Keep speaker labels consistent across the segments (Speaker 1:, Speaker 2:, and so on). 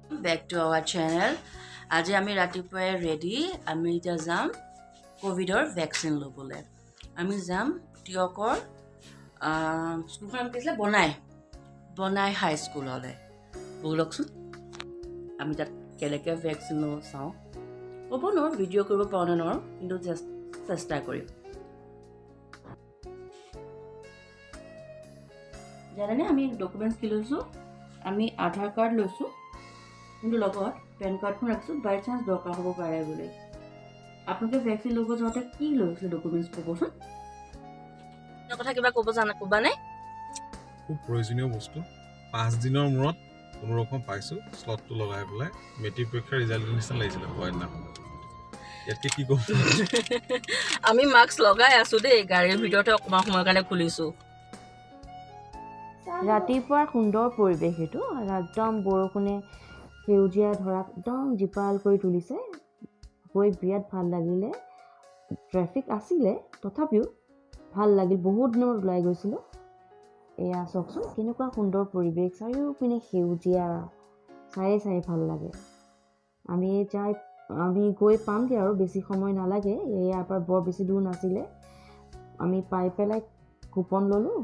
Speaker 1: Back to our channel. আজি আমি ৰাতিপুৱাই ৰেডি। আমি এতিয়া যাম ক'ভিডৰ ভেকচিন ল'বলৈ। আমি যাম টীয়কৰ স্কুলখন কি আছিলে, বনাই বনাই হাইস্কুললৈ। ব'লকচোন, আমি তাত কেনেকৈ ভেকচিন লওঁ চাওঁ। ক'ব নোৱাৰোঁ ভিডিঅ' কৰিব পাৰোঁ নে নোৱাৰোঁ, কিন্তু চেষ্টা কৰিম। জানেনে আমি ডকুমেণ্টছ কি লৈছোঁ? আমি আধাৰ কাৰ্ড লৈছোঁ, কিন্তু লগত পেন কাৰ্ডখন ৰাখিছোঁ, বাই চান্স দৰকাৰ হ'ব পাৰে বুলি। আপোনালোকে ভেকচিন ল'ব যাওঁতে কি লৈছিলে ডকুমেণ্টছ ক'বচোন। কথা কিবা ক'ব জানা ক'বানে?
Speaker 2: খুব প্ৰয়োজনীয় বস্তু। 5 দিনৰ মূৰত কোনোৰকম পাইছোঁ শ্লটটো লগাই পেলাই। মেট্ৰিক পৰীক্ষাৰ ৰিজাল্ট নিচিনা লাগিছিলে পোৱা দিনাখন। ইয়াতকৈ কি ক'ম?
Speaker 1: আমি মাস্ক লগাই আছোঁ দেই, গাড়ীৰ ভিতৰতে অকণমান সময়ৰ কাৰণে খুলিছোঁ।
Speaker 3: ৰাতিপুৱাৰ সুন্দৰ পৰিৱেশ এইটো আৰু একদম বৰষুণে সেউজীয়া ধৰাক একদম জীপাল কৰি তুলিছে। গৈ বিৰাট ভাল লাগিলে। ট্ৰেফিক আছিলে, তথাপিও ভাল লাগিল। বহুত দিনত ওলাই গৈছিলোঁ। এয়া চাওকচোন, কেনেকুৱা সুন্দৰ পৰিৱেশ, চাৰিওপিনে সেউজীয়া, চায়ে চায়ে ভাল লাগে। আমি গৈ পামগৈ আৰু বেছি সময় নালাগে। ইয়াৰ পৰা বৰ বেছি দূৰ নাছিলে। আমি পাই পেলাই কুপন ল'লোঁ।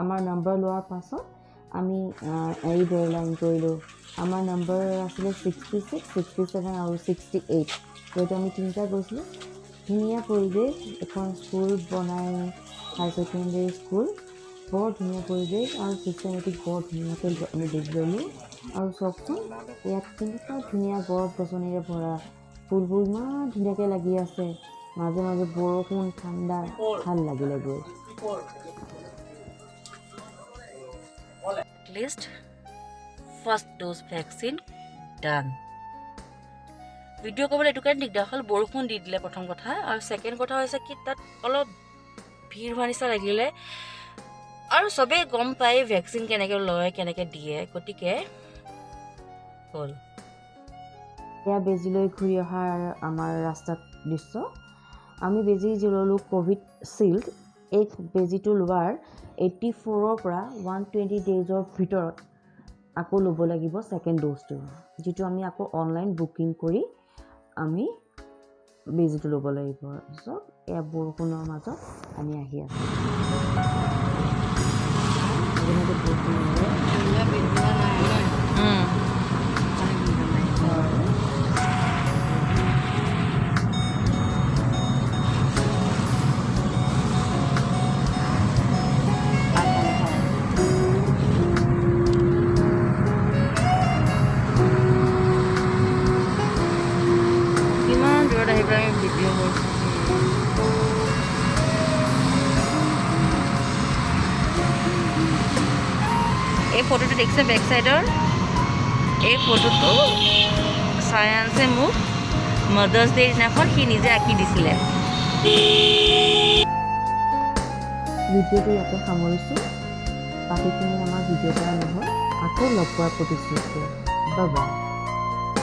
Speaker 3: আমাৰ নাম্বাৰ লোৱাৰ পাছত আমি এইদৰে লাইন কৰিলোঁ। আমাৰ নাম্বাৰ আছিলে 66, 67 আৰু 68। যিহেতু আমি তিনিটা গৈছিলোঁ। ধুনীয়া পৰিৱেশ এখন স্কুল, বনাই হায়াৰ ছেকেণ্ডেৰী স্কুল। বৰ ধুনীয়া পৰিৱেশ আৰু চিষ্টেমেটিক, বৰ ধুনীয়াকৈ আমি দেখি ল'লোঁ। আৰু চাওকচোন, ইয়াত কেনেকুৱা ধুনীয়া গছ গছনিৰে ভৰা, ফুলবোৰ ইমান ধুনীয়াকৈ লাগি আছে। মাজে মাজে বৰষুণ, ঠাণ্ডা, ভাল লাগিলে গৈ।
Speaker 1: At least first dose vaccine done. Video কৰিবলৈ এইটো কাৰণে দিগদাৰ হ'ল, বৰষুণ দি দিলে প্ৰথম কথা, আৰু ছেকেণ্ড কথা হৈছে কি তাত অলপ ভিৰ হোৱা নিচিনা লাগিলে আৰু চবেই গম পায় ভেকচিন কেনেকৈ লয়, কেনেকৈ দিয়ে, গতিকে হ'ল।
Speaker 3: এয়া বেজী লৈ ঘূৰি অহাৰ আমাৰ ৰাস্তাত দৃশ্য। আমি বেজী ল'লোঁ ক'ভিড চিল্ড। এই বেজীটো লোৱাৰ 84ৰ পৰা 120 ডেইজৰ ভিতৰত আকৌ ল'ব লাগিব ছেকেণ্ড ড'জটো, যিটো আমি আকৌ অনলাইন বুকিং কৰি আমি বেজীটো ল'ব লাগিব। চাওক, এয়া বৰষুণৰ মাজত আমি আহি আছোঁ। মাজে মাজে বৰষুণ দিয়ে। হয়।
Speaker 1: কিমান দূৰত আহি পেলাই আমি ভিডিঅ' কৰিছোঁ। এই ফটোটো দেখিছে বেক চাইডৰ? এই ফটোটো চায়ান্সে মোক মাদাৰ্ছ ডে দিনাখন সি নিজে আঁকি দিছিলে।
Speaker 3: ভিডিঅ'টো ইয়াতে সামৰিছোঁ। বাকীখিনি আমাৰ ভিডিঅ' কৰা নহ'ল। আকৌ লগ পোৱাৰ প্ৰতিশ্ৰুতি। Bye bye.